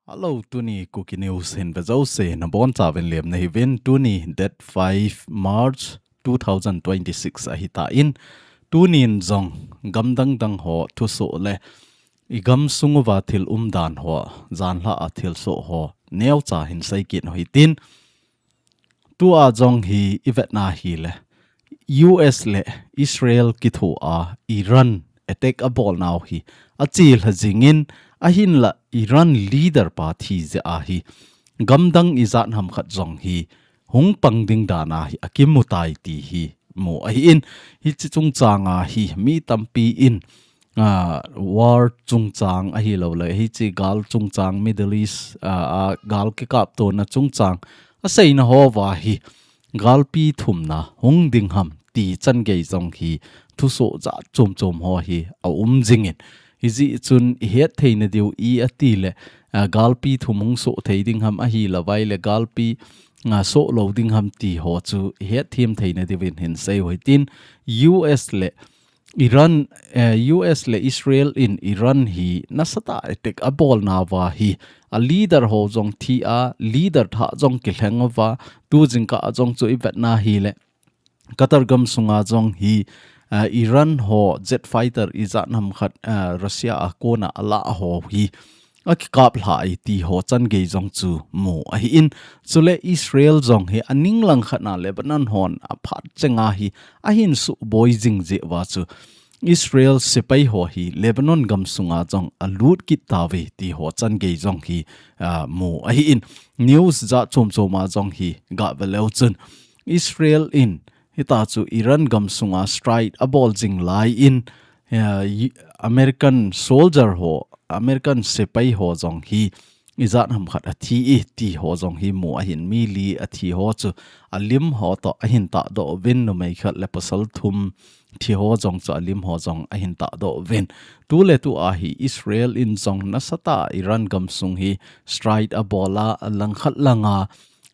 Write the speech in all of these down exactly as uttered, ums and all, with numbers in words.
Hello, tuni Kuki News hin vejouse nabonchauvin lemna hiuvin. Tuni date five March two thousand twenty-six ahitan, tunin jong gamdang dang ho thusoh le igamsung uva thil umdan ho, janhi a thilsoh ho neocha hin seikit u hitin. Tua jong hi ivetna hile, U S le Israel kithoa Iran attack abolnau hi achelha jingin, ahinla Iran leader pa thi jeh a hi gamdang ijat hamkhat jong hi hung pang ding dan a hi akimutai ti hi mu ahin, hiche chungchang a hi mi tampi in, ah, war chungchang ahilouleh hiche gal chungchang, Middle East, ah, a gal kikaptona chungchang aseina houva hi galpi thumna hung ding ham ti changei jong hi thusoh jat chom chom ho hi aum jingin, hijeh chun ihet theina diu ipi atile, ah, galpi thum hung soh thei ding ham ahilouleh galpi, ah, soh lou ding ham ti ho chu ihet them theina diuvin hin sei u hitin. U S le Iran, eh, U S le Israel in Iran hi nasatah a attack abolnauva hi a leader ho jong thi a, leader thah jong kilheng uva, tu jingkah a jong chu ivetna hile Qatar gamsunga jong hi, eh, Iran ho jet fighter ijat hamkhat, eh, Russia a kona alah ho hi akikaplhah e ti ho changei jong chu mu ahin. Chule Israel jong hi aning langkhat na Lebanon hon aphat chenga hi ahin suboi jing jeh uva chu Israel sepai ho hi Lebanon gamsunga jong alut kit tauve ti ho changei jong hi, ah, mu ahin. News jat chom chom a jong hi gave leu chun Israel in hitia chu Iran gamsunga strike abol jing laiyin, eh, American soldier ho, American sepai ho jong hi ijat hamkhat athi e ti ho jong hi mu ahin, mi li athi ho chu alim ho toh ahin tahdoh uvin, numei khat le pasal thum thi ho jong chu alim ho jong ahin tahdoh uvin. Tuletu a hi Israel in jong nasatah a Iran gamsung hi strike abol a, alangkhat langa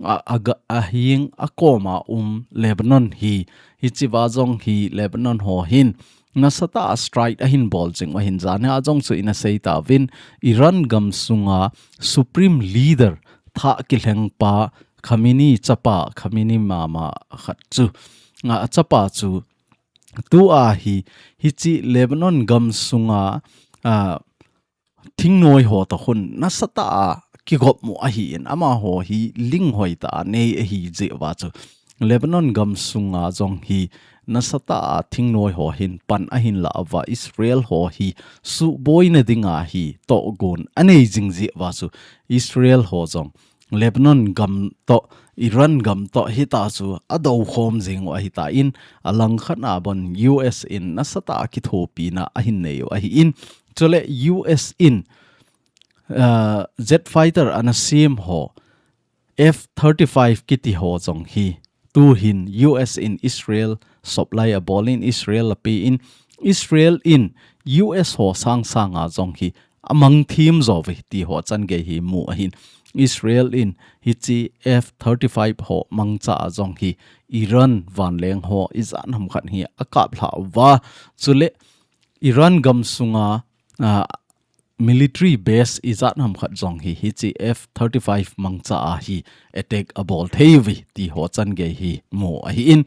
a, aga, ahing akoma um Lebanon hi, hichea jong hi Lebanon ho hin nasatah a strike ahin bol jing u ahin, janhi a jong chu ina sei tauvin, Iran gamsunga Supreme Leader thah kilheng pa Khamenei chapa, Khamenei mama khat chu, a, achapa chu tua hi, hiche Lebanon gamsunga, a, thingnoi ho toh khun nasatah a kigop u ahin, amaho hi ling hoitah a nei ahi jeh uva chu Lebanon gamsunga jong hi nasatah a thingnoi ho hin pan ahin la uva, Israel ho hi suboina dinga hi tohgon anei jing jeh uva chu Israel ho jong Lebanon gam toh, Iran gam toh hitia chu adou khom jing u ahitan, alangkhat a bon U S in nasatah a kithopina ahin nei u ahin. Chule U S in, ah, jet fighter ana sem ho, F thirty-five kiti ho jong hi, tuhin U S in Israel supply abolin, Israel apen, Israel in U S ho sangsanga jong hi amang them jouve ti ho changei hi mu ahin. Israel in hiche F thirty-five ho mangcha a jong hi Iran vanleng ho ijat hamkhat hi akaplhah uva. Chule Iran gamsunga, ah, military base ijat hamkhat jong hi, hiche F thirty-five mangcha a hi attack abol thei uve ti ho changei hi mu ahin.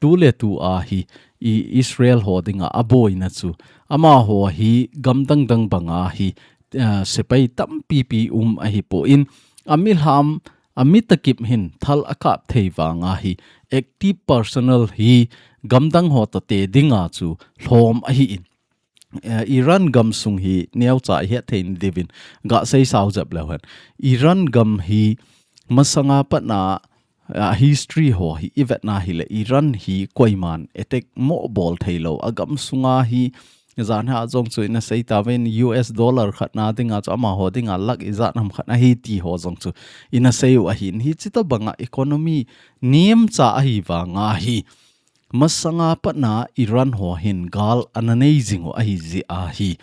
Tuletu a hi, i Israel ho dinga aboina chu, amaho hi gamdang dang banga hi, ah, sepai tampipi um ahipon, amilham, amitakip hin thal akap thei vanga hi, active personnel hi gamdang ho toh te dinga chu lhom ahin. Eh, Iran gamsung hi neocha ihet theina diuvin gasei sao jep leu hen. Iran gam hi masanga patna, ah, history ho hi ivetna hile Iran hi koiman attack mo bol theilou, agamsunga hi, janhi a jong chu ina sei tauvin, U S dollar khatna dinga chu amaho dinga lakh ijat hamkhat ahi ti ho jong chu ina sei u ahin, hiche tobanga economy nemcha ahi vanga hi masanga patna Iran ho hin gal ana nei jing u ahi jeh a hi,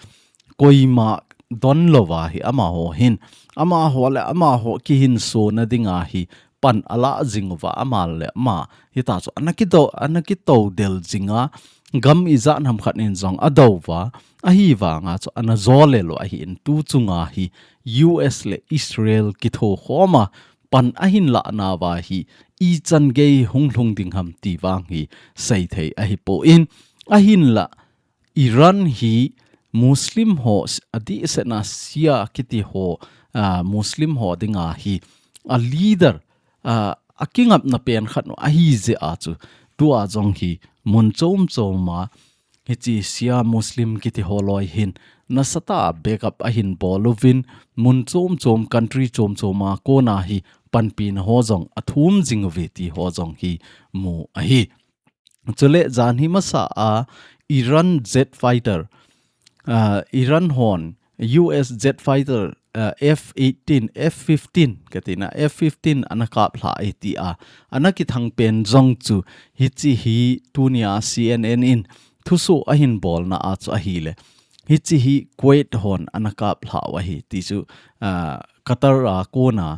koima donlouva hi amaho hin, amaho le amaho kihinsona dinga hi pan ala jing uva ama le ama hita chu ana kito, ana kito del jinga gam ijat ham khat in jong adouva, ahivanga chu ana jole lo ahin tu chunga hi U S le Israel kitho khoma pan ahin la nauva hi ichan gei hung lhung ding ham ti vang hi seithei ahipon ahinla Iran hi Muslim ho s-, adihsetna Shia kiti ho, ah, Muslim ho dinga hi a leader, ah, akingapna pen khat nu ahi jeh a chu tua jong hi mun chom choma hiche Shia Muslim kiti ho loi hin nasatah a backup ahin bol uvin mun chom chom country chom choma kona hi panpina ho jong athum jing uve ti ho jong hi mu ahi. Chule jan hi masa a Iran jet fighter, ah, Iran hon U S jet fighter, ah, F eighteen, F fifteen, katina F fifteen ana kaplha e tia ana kithang pen jong chu hiche hi tunia C N N in thusoh ahin bolna a chu ahile hiche hi Kuwait hon ana kaplha u ahi ti chu, ah, Qatar a kona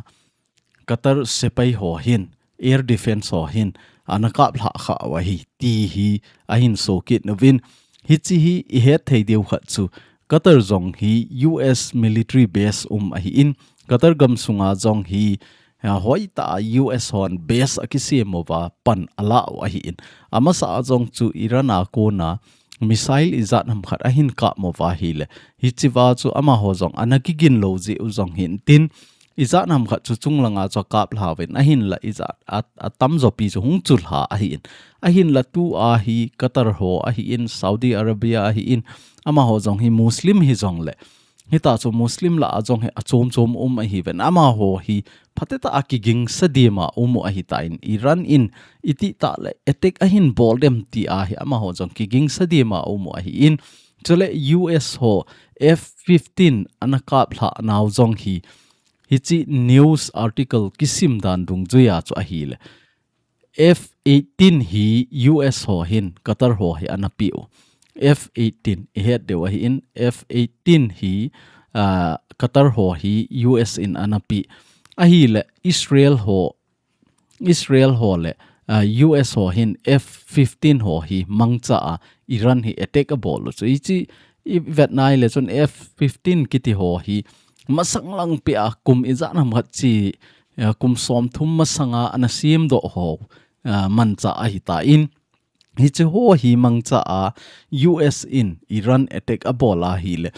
Qatar sepai ho hin, air defense ho hin, ana kaplha kha u ahi, ti hi ahin sokit uvin. Hiche hi ihet thei diu khat chu, Qatar jong hi U S military base um ahin, Qatar gam sunga jong hi, ah, hoitah a U S hon base akisem uva pan ala u ahin. Amasa a jong chu Iran a kona missile ijat ham khat ahin kap uva ahile. Hichea chu amaho jong ana kigin lou jeh u jong hintin, ijat ham khat chu chunglanga chu akaplha uvin ahinla ijat a, atamjo pi chu hung chulha ahin. Ahinla tua hi Qatar ho ahin, Saudi Arabia ahin, amaho jong hi Muslim hijongle. Hita chu Muslim lah a jong hi achom chom um ahiuvin. Amaho hi phatecha a kigingsa dima um u ahitan Iran in itih tah le attack ahin bol dem tia hi amaho jong kigingsa dima um u ahin. Chule U S ho F fifteen ana kaplha nau jong hi hiche news article kisim dan dungjuia chu ahile. F eighteen hi U S ho hin Qatar ho hi ana pe u. F eighteen ihet diu ahin F eighteen hi, ah, Qatar ho hi U S in ana pe. Ahile Israel ho Israel ho le, ah, U S ho hin F fifteen ho hi mangcha a Iran hi attack abol u chu. Hiche ivet nai le chun F fifteen kiti ho hi masang lang pia kum ijat ham khat chi, ah, kum som thum masanga ana semdoh ho, ah, mancha ahitan. Hiche ho hi mangcha a U S in Iran attack abol ahile.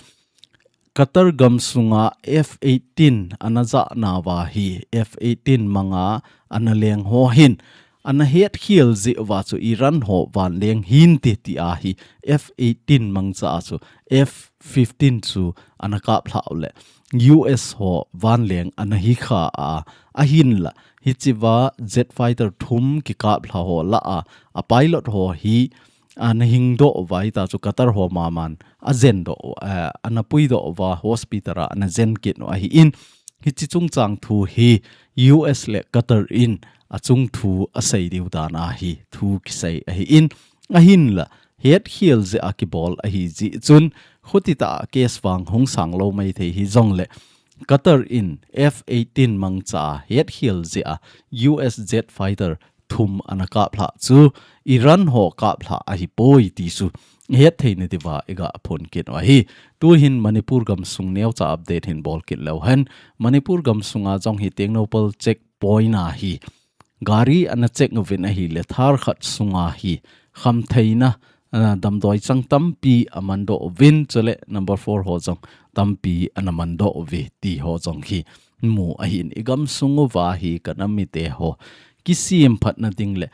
Qatar gam sunga F eighteen ana ja nauva hi F eighteen manga ana leng ho hin ana hetkhel jeh uva chu Iran ho vanleng hinte tia hi F eighteen mangcha a chu F fifteen chu ana kaplha u le U S ho vanleng ana hikha a ahinla hichea jet fighter thum kikaplha ho lah a, a pilot ho hi ana hingdoh uva hita chu Qatar ho maman ajendoh u, eh, ana puidoh uva hospital a ana jen kit u ahin. Hiche chungchang thu hi U S le Qatar in achung thu asei diu dan a hi thu kisei ahin. Ahinla hetkhel jeh a kibol ahi jeh chun khutitah a case vang hung sang lou maithei hijongle Qatar in F eighteen mangcha a hetkhel jeh a U S jet fighter thum ana kaplha chu Iran ho kaplha ahipoi ti chu ihet theina diuva iga phon kit u ahi. Tuhin Manipur gam sung neocha update hin bol kit leu hen. Manipur gam sunga jong hi Tengnoupal checkpoint a hi gari ana check uvin ahile thar khat sunga hi khamtheina, ah, damdoi chang tampi amandoh uvin chule number four ho jong tampi ana mandoh uve ti ho jong hi mu ahin igam sung uva hi kanam mite ho kisem phatna ding le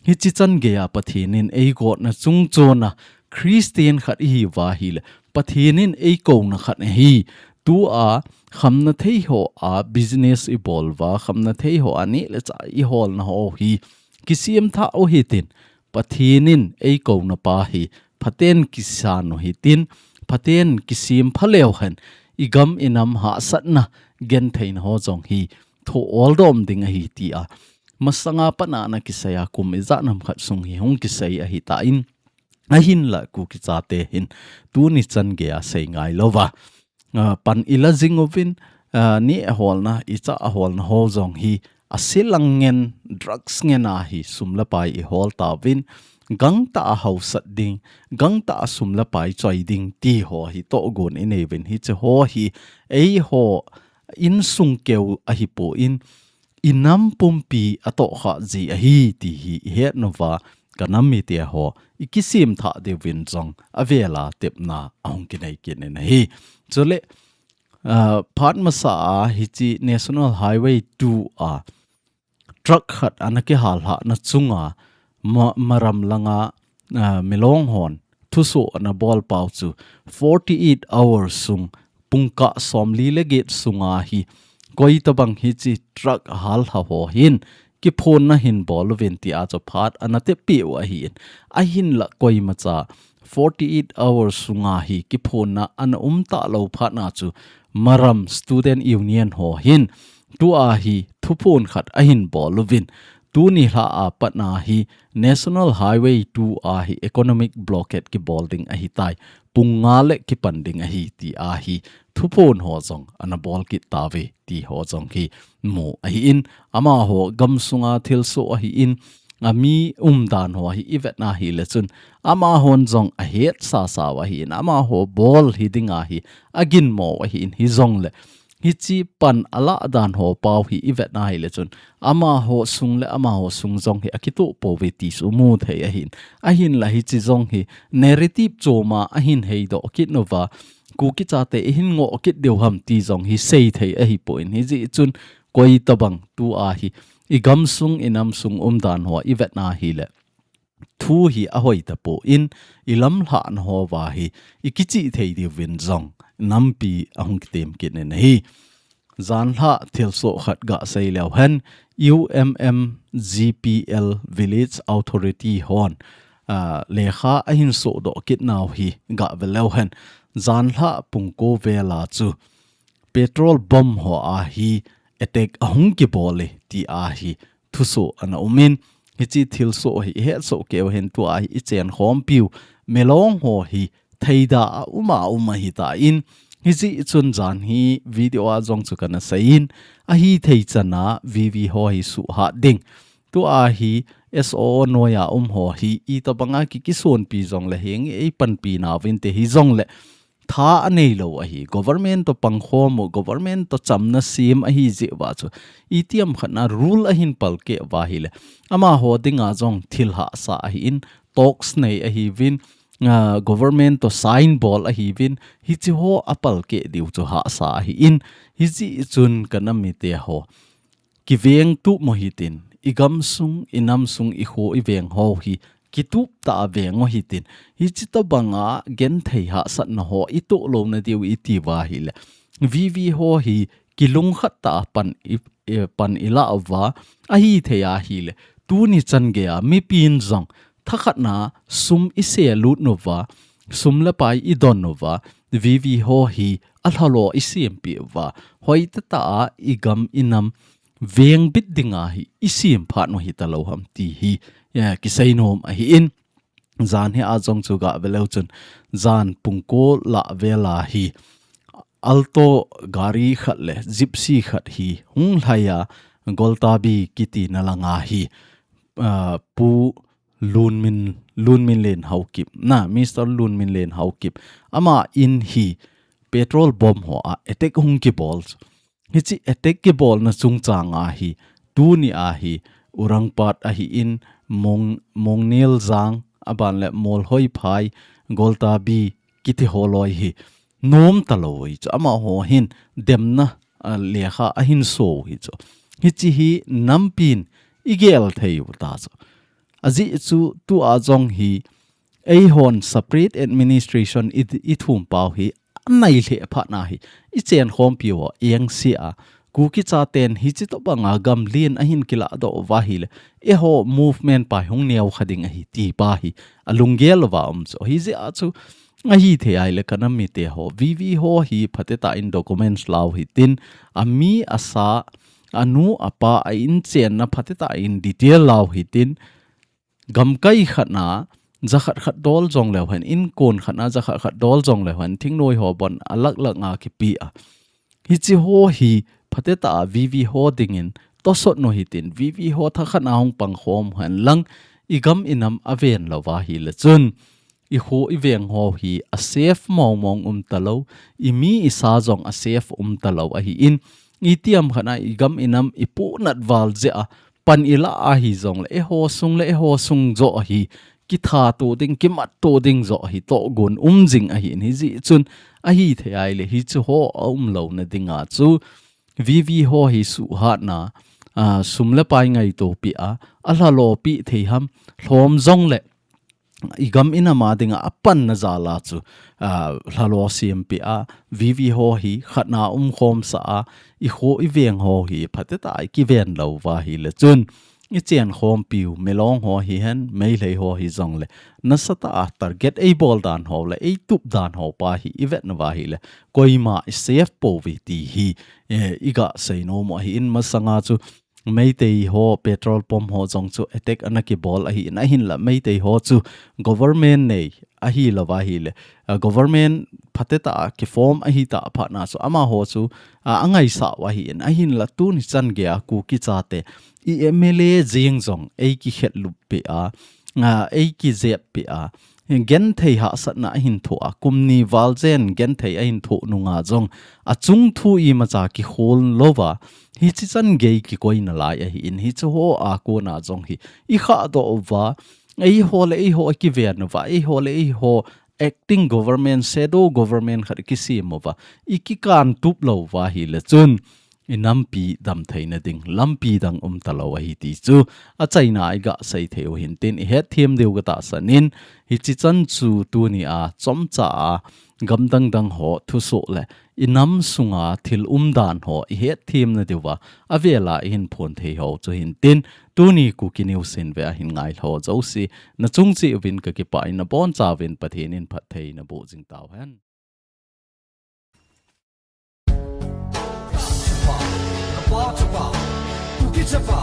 hiche chan geiya Pathen in eigotna chungchona Christian khat ihiuva ahile Pathen in eikouna khat ahi. Tua khamna thei ho a business ibol uva, khamna thei ho a neh le chah iholna ho hi kisem tha u hitin, Pathen in eikouna pa hi phaten kisan u hitin, phaten kisem pha leu hen igam inam hahsatna gentheina ho jong hi tho oldom ding ahi tia masanga pat a ana kisei a kum ijat ham khat sung hi hung kisei ahitan, ahinla Kuki chate hin tuni chan geiya sei ngai louva, ah, pan ila jing uvin, ah, neh aholna, ichah aholna ho jong hi ase lang ngen, drugs ngen a hi sum le pai i hol tauvin, gangtah a hausat ding, gangtah a sum le pai choi ding ti ho hi tohgon i nei uvin, hiche ho hi eiho insung keu ahi pon, i nam pumpi a tohkhah ji ahi ti hi i het uva, ka nam mite ho i kisem thah diuvin jong avel a tepna ahung kinei kit in ahi. Chule, ah, phat masa a hiche National Highway two a truck khat ana kihal lhahna chunga ma-, Maram langa, ah, Milong hon thusoh ana bol pau chu forty-eight hours sung, pungkah somli le get sunga hi koi tabang hiche truck a hal lha ho hin kiphonna hin bol uvin ti a chu phat ana tepeh u ahin. Ahinla koimacha forty-eight hours sunga hi kiphonna ana um talou phat na chu Maram Student Union ho hin tua hi thuphon khat ahin bol uvin, tuni lha a pat na hi National Highway two a hi economic blockade kibol ding ahitai, pung nga le kipan ding ahi ti a hi thuphon ho jong ana bol kit tauve ti ho jong hi mu ahin, amaho gamsunga thilsoh ahin, ami umdan ho hi i vet na hile chun, amahon jong ahetsa sau ahin, amaho bol hi dinga hi aginmo ahin, hijongle hiche pan alah dan ho pau hi i vet na hile chun, amaho sung le amaho sung jong hi akitoh pouve ti chu mu thei ahin. Ahinla hiche jong hi narrative chom a ahin heidoh kit uva, Kuki chate i hin ngoh kit diu ham ti jong hi sei thei ahi pon, hijeh chun koi tabang tua hi i gamsung i namsung umdan ho i vet na hile thu hi ahoi tapon, i lamlhahna ho uva hi i kichih thei diuvin jong nampi ahung kitem kit in ahi. Janlhah thilsoh khat ga sei leu hen, U M M G P L Village Authority hon, ah, lekha ahin sohdoh kit nau hi ga ve leu hen, janlhah pung ko vel a chu petrol bomb ho a hi attack ahung kibol e ti a hi thusoh ana um in, hiche thilsoh hi i hetsoh keu hen, tua hi i chen khompiu Milong ho hi theida a um a um ahitan, hijeh chun jan hi video a jong chu kana sei in, ahithei chan a V V ho hi suhhat ding. Tua hi S O O noi a um ho hi i tabang a ki kisonpi jongle henge ei panpi nauvinte, hijongle tha anei lou ahi, government to pangkhom u, government to chamna sem ahi jeh uva chu, itiham khat na rule ahin palkeh uva hile, amaho dinga jong thil hahsa ahin, talks nei ahiuvin, ah, government to sign bol ahiuvin, hiche ho apalkeh diu chu hahsa ahin, hijeh chun ka nam mite ho kiveng tup mo hitin, i gamsung, i namsung, i kho, i veng ho hi kitup tah a veng u hitin, hiche tabang a genthei hahsatna ho i toh louna diu i ti uva hile, V V ho hi kilungkhat tah a pan i, i, pan i lah uva, ahithei a hile, tuni chan gei a mipin jong thakhat na sum i selut uva, sum le pai i don uva, V V ho hi alhalo i sempeh uva, hoitah tah a i gam i nam vengbit dinga hi i semphat u hita lou ham ti hi, eh, kisei nom ahin, jan hi a jong chu ga ve leu chun, jan pung ko lah vel a hi Alto gari khat le Gypsy khat hi hung lhai a, Goltabi kiti na langa hi, ah, Pu Lunmin, Lunminlen Haokip, na, Mister Lunminlen Haokip, ama in hi petrol bomb ho a attack hung kibol. Hiche attack kibolna chungchang a hi, tuni a hi, Urangpat ahin, Mong, Mongneljang, aban le Molhoiphai, Goltabi kiti ho loi hi nom talou u hi chu, amaho hin demna, ah, lekha ahin so u hi chu. Hiche hi nampin i gel thei u ta chu. Ajeh chu tua jong hi, eihon separate administration i, i thum pau hi, anai lheh phat na hi, i chen khompiu a, eng sia, Kuki chaten hiche tobang a gam lien ahin kilah doh uva hile, eiho movement pa hung neo kha ding ahi ti pa hi, alunggel uva um chu. Hijeh a chu, ahithei a hile ka nam mite ho, V V ho hi phatetah in documents la u hitin, ami asa, anu apa a in chenna phatetah in detail la u hitin, gamkai khat na, jakhat khat dol jong leu hen, inkon khat na, jakhat khat dol jong leu hen, thingnoi ho bon a lak lak nga kipe a. Hiche ho hi phatetah a V V ho dingin tosot nu hitin, V V ho thakhat a hung pang khom hen lang, i gam i nam a ven lo va hi le chun, i kho i veng ho hi a safe mong mong um ta lo, i mi i sa zong a safe um ta lo ahi in, i tiam khat a i gam i nam i pu nat val zia a pan i la ahi zong le, e ho sung le, e ho sung zo ahi, ki tha to ding, ki mat to ding zo ahi, to gun um zing ahi in hi zi chun, ahi thei ai le, hi chu ho a um lo na ding a chu, V V ho hi su hat na, a, sum le pai ngai to pi a, a hla lo pi thei ham, hlom zong le, i gam i nam a ding a, a pan na za la chu, a, hla lo siam pi a, V V ho hi khat na um khom sa a, i kho i veng ho hi pha te ta i ki ven lo va hi le chun, i chen khom piu, Milong ho hi hen, Meitei ho hi zong le, na sa ta a target ei bol dan ho le, ei tup dan ho pa hi, i vet na va hi le, koima i safe po vi ti hi, eh, i ga sei no mo hi in masanga chu, Meitei ho petrol pump ho zong chu attack ana ki bol ahi in ahin la Meitei ho chu government nei ahi lo va hi le, a, government pha te ta a ki form ahi ta pha na chu ama ho chu, a, a ngai sa va hi in ahin la tuni chan ge a Kuki cha te i M L A zing zong ei ki khet lup pi a, a, ei ki zep pi a, gen thei ha sat na ahin tho a, kum ni val zen gen thei ahin tho nu nga zong a chung thu i ma cha ki khol lo va, hi chi chan gei ki koi na lai ahi in hi chu ho a ko na zong hi, i kha do va, ei ho le ei ho a ki ven va, ei ho le ei ho acting government, shadow government khat ki sim va, i ki kan tup lo va hi le chun, i nampi dam thei na ding, lampi dang um ta lo ahi ti chu, a chaina i ga sei thei u hin tin, i het thiam deu ka ta san in, hi chi chan chu tuni a, chom cha a, gam dang dang ho thu so le, i nam sunga thil um dan ho, i het thiam na deu va, a vela i hin phon thei ho chu hin tin, tuni Kuki News in ve a hin ngai ho zo si, na chung chi uvin ka ki pa in na bon cha uvin Pathen in phat thei in bo zing tau hen. Chapa, Kuki Chapa,